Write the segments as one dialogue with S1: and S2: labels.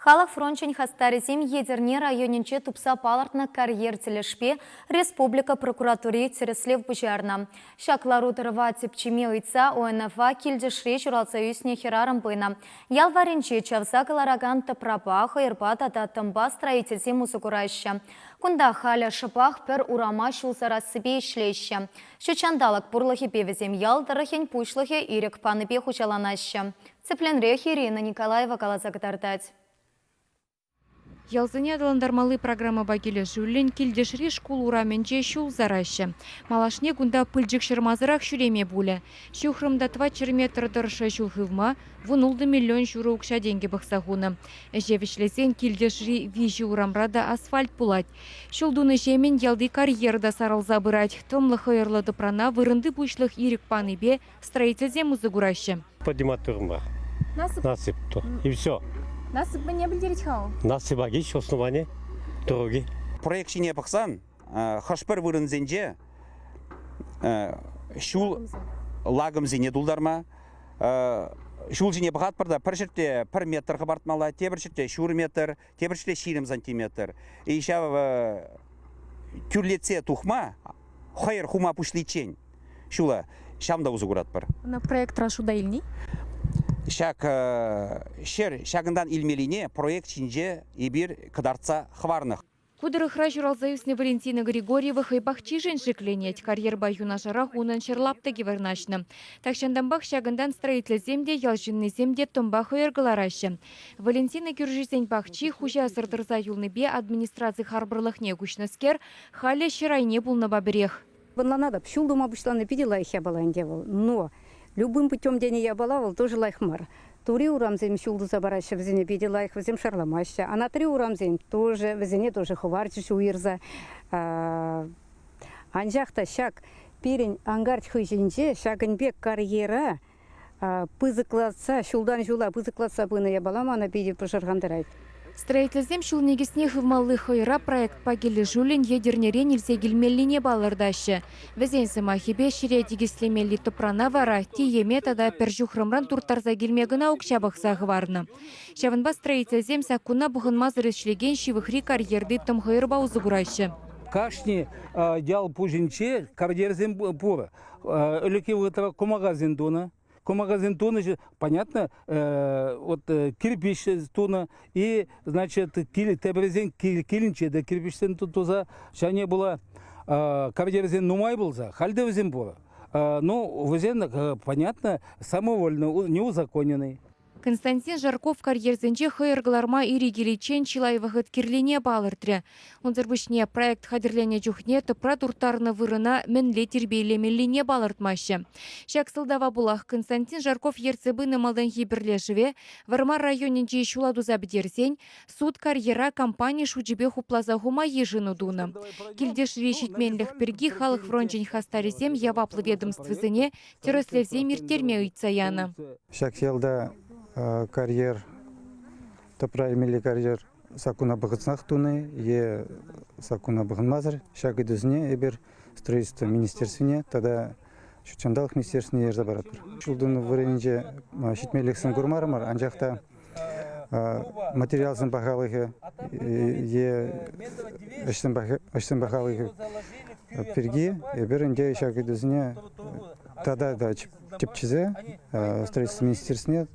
S1: Халӑх фрончӗн хастарӗсем Етӗрне районӗнче тупса палӑртнӑ карьер тӗлӗшпе республика прокуратури тӗрӗслев пуҫарнӑ. Ҫак лару-тӑрӑва тӗпчеме ыйтса ОНФа Килтӗшре ҫуралса ӳснӗ хӗрарӑм пынӑ. Ял варринче чавса кӑларакан тӑпрапа, хӑйӑрпа тата тӑмпа строительсем усӑ кураҫҫӗ. Кунта халӗ шӑпах пӗр урама ҫул сарассипе ӗҫлеҫҫӗ. Ҫутҫанталӑк пурлӑхӗпе вӗсем ял тӑрӑхӗн пуҫлӑхӗ ирӗк панипе хуҫаланаҫҫӗ. Тӗплӗнрех Ирина Николаева каласа кӑтартать.
S2: Ялсене аталантармалли программӑпа килӗшӳллӗн Килтӗшри шкул урамӗнче ҫул сараҫҫӗ. Малашне кунта пылчӑк ҫӑрмасӑрах ҫӳреме пулӗ. Ҫухрӑм та тӑватҫӗр метр тӑршшӗ ҫул хывма 16 миллион ҫурӑ укҫа-тенкӗ пӑхса хунӑ. Ӗҫе вӗҫлесен Килтӗшри виҫӗ урамра та асфальт пулать. Ҫул тунӑҫемӗн ялти карьер та сарӑлса пырать. Тӑмлӑ хӑйӑрлӑ тӑпрана вырӑнти пуҫлӑх ирӗк панипе строительсем усӑ кураҫҫӗ.
S3: Поднимать турӑмӑр.
S4: Насып.
S3: Насып то. И все.
S4: Насып мӗне пӗлтерет-ха вӑл?
S3: Насыпа кич основание дороги.
S5: Проект ҫине пӑхсан хӑш-пӗр вырӑнсенче ҫул лакӑмсене тултарма, ҫул ҫине пӑхатпӑр та пӗр ҫӗрте пӗр метр хӑпартмалла, тепӗр ҫӗрте ҫур метр, тепӗр ҫӗрте 20 сантиметр. И ҫав тӳрлетсе тухма хӑйӑр хума пуҫличчен ҫула ҫавӑнта усӑ куратпӑр.
S4: Ӑна проектра шута илни?
S5: Ҫак ҫӗр ҫакӑнтан илмеллине проект ҫинче эпир кӑтартса хӑварнӑ.
S2: Ку тӑрӑхра ҫуралса ӳснӗ Валентина Григорьева хӑй пахчишӗн шикленет. Карьерпа юнашарах унӑн ҫӗр лаптӑкӗ вырнаҫнӑ. Тахҫантанпах ҫакӑнтан строительсем те, ял ҫыннисем те тӑмпа хӑйӑр кӑлараҫҫӗ. Валентина кӳршисен пахчи хуҫасӑр тӑрса юлнипе администраци харпӑрлӑхне куҫнӑскер халӗ ҫӗр айне пулнӑпа пӗрех.
S6: Ӑнланатӑп, ҫул тума пуҫлани питӗ лайӑх япала ӗнтӗ вӑл. Но любым путем тенӗ япала вӑл тоже лайӑх мар. Тури урамсем ҫул туса параҫҫӗ, вӗсене питӗ лайӑх, вӗсем шарламаҫҫӗ. Анатри урамсем тоже, вӗсене тоже хӑварчӗҫ уйӑрса. Анчах та ҫак пирӗн анкарт хыҫӗнче ҫакӑн пек карьера пысӑклатса, ҫултан ҫула пысӑклатса пынӑ япала мана питӗ пӑшӑрхантарать.
S2: Строительсем ҫул никӗсне хывмалли хӑйӑра проектпа килӗшӳллӗн Етӗрнерен илсе килмеллине палӑртаҫҫӗ. Вӗсен сӑмахӗпе, ҫӗре тикӗслемелли тӑпрана вара тиеме тата пӗр ҫухрӑмран турттарса килме кӑна укҫа пӑхса хӑварнӑ. Ҫавӑнпа строительсем саккуна пӑхӑнмасӑр ӗҫлекен ҫывӑхри карьерти тӑм хӑйӑрпа усӑ кураҫҫӗ.
S7: Кашни ял пуҫӗнче карьерсем пур. Ӗлӗкхи вӑхӑтра кӑмакасем тунӑ. Кӑмакасем тунӑ, понятно, вот кирпич тунӑ и, значит, теприсен килӗнче те кирпичсем туса ҫане була карьерсем нумай пулса, халь те вӗсем пур. Ну, вӗсен, понятно, самовольно, неузаконенный.
S2: Константин Жарков карьерсенче хӑйӑр кӑларма ирӗк иличчен чылай вӑхӑт кирлине палӑртрӗ. Унсӑр пуҫне проект хатӗрленӗ чухне тӑпра турттарнӑ вырӑна мӗнле тирпейлемеллине палӑртмаҫҫӗ. Ҫак сӑлтава пулах Константин Жарков ертсе пынӑ малтанхи пӗрлешӗве Вӑрмар районӗнчи ҫула туса пӗтерсен суд карьера компани шучӗпе хупласа хума йышӑну тунӑ. Килтешри ҫитменлӗх пирки Халӑх фрончӗн хастарӗсем яваплӑ ведомствӑсене тӗрӗслевсем ирттерме ыйтса янӑ.
S8: Ҫак ялта карьер, тӑпра илмелли карьер саккуна пӑхӑнсах туни е саккуна пӑхӑнмасӑр ҫак ыйтусене эпир строительство министерствине тата ҫут ҫанталӑк министерствине ярса паратпӑр. Ҫул тунӑ вырӑнӗнче ҫитменлӗхсем курмарӑмӑр, анчах та материалсен пахалӑхӗ е ӗҫсен пахалӑхӗ пирки эпир ӗнтӗ ҫак ыйтусене тата та тӗпчесе строительство министерствине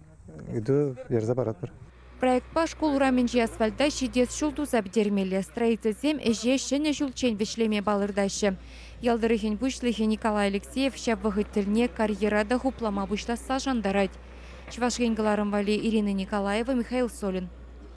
S8: ыйту ярса паратпӑр.
S2: Проектпа шкул урамӗнчи асфальта ҫитес ҫул туса пӗтермелле. Строительсем ӗҫе ҫӗнӗ ҫулччен вӗҫлеме палӑртаҫҫӗ. Ял тӑрӑхӗн пуҫлӑхӗ Николай Алексеев ҫав вӑхӑт тӗлне карьера та хуплама пуҫласса шантарать. Чӑваш Ен кӑларӑм валли Ирина Николаева, Михаил Солин.